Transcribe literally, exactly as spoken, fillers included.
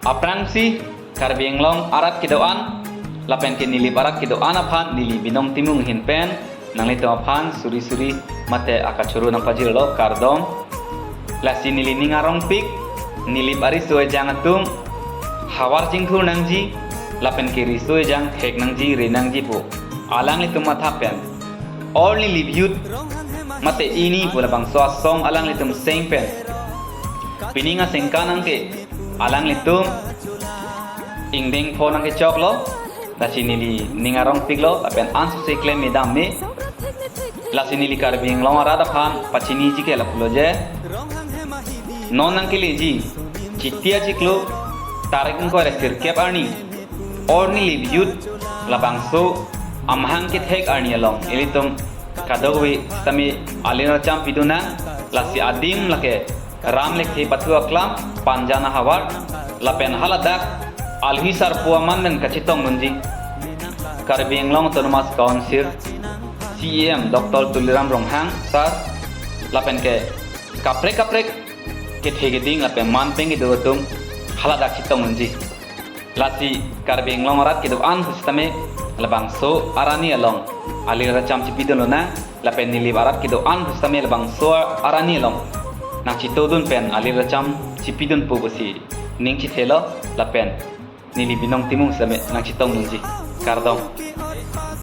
Aphrangsi Karbi Anglong arat kedo-an lapen ke Nilip arat kedo-an aphan neli Binong Timung ahin pen nanglitum aphan suri suri mate akachoro nangpajirlo, kardom. Lasi neli ning arongpik, Nilip ariso ejang atum havar chingthur nangji lapen ke riso ejang thek nangji, re nangji pu alanglitum matha pen, All Nilip Youth mate Ini pu labangso asong alanglitum seng pen, pining asengkan nangke alanglitum ingdeng pho nangkechoklo. Lasi neli ning arongpiklo lapen ansose klem me dam me. Lasi neli Karbi Anglong arat aphan pachiniji ke lapulo je, non nangkeleji Chiti achiklo tarik ingkoi ra sirkep arni All Nilip Youth labangso amahang kethek arni along ilitum kadokave sitame alir racham pidun nang. Lasi adim lake Ram Lekthe Pathu Aklam, Panjan ahavar, lapen haladak alhi sarpo aman pen kachetongdunji Karbi Anglong Autonomous Council C E M Doctor Tuliram Ronghang sir, lapen ke kaprek kaprek kethe keding lapen man pen kedo atum haladak chetongdunji. Lasi Karbi Anglong arat kedo-an pusitame labangso arni along alir racham chipidun lonang, lapen Nilip arat kedo-an pusitame labangso arni along nangchetongdun pen alir racham chipidunpo pusi ning chethelo lapen neli Binong Timung sitame nangchetongdunji. Kardom.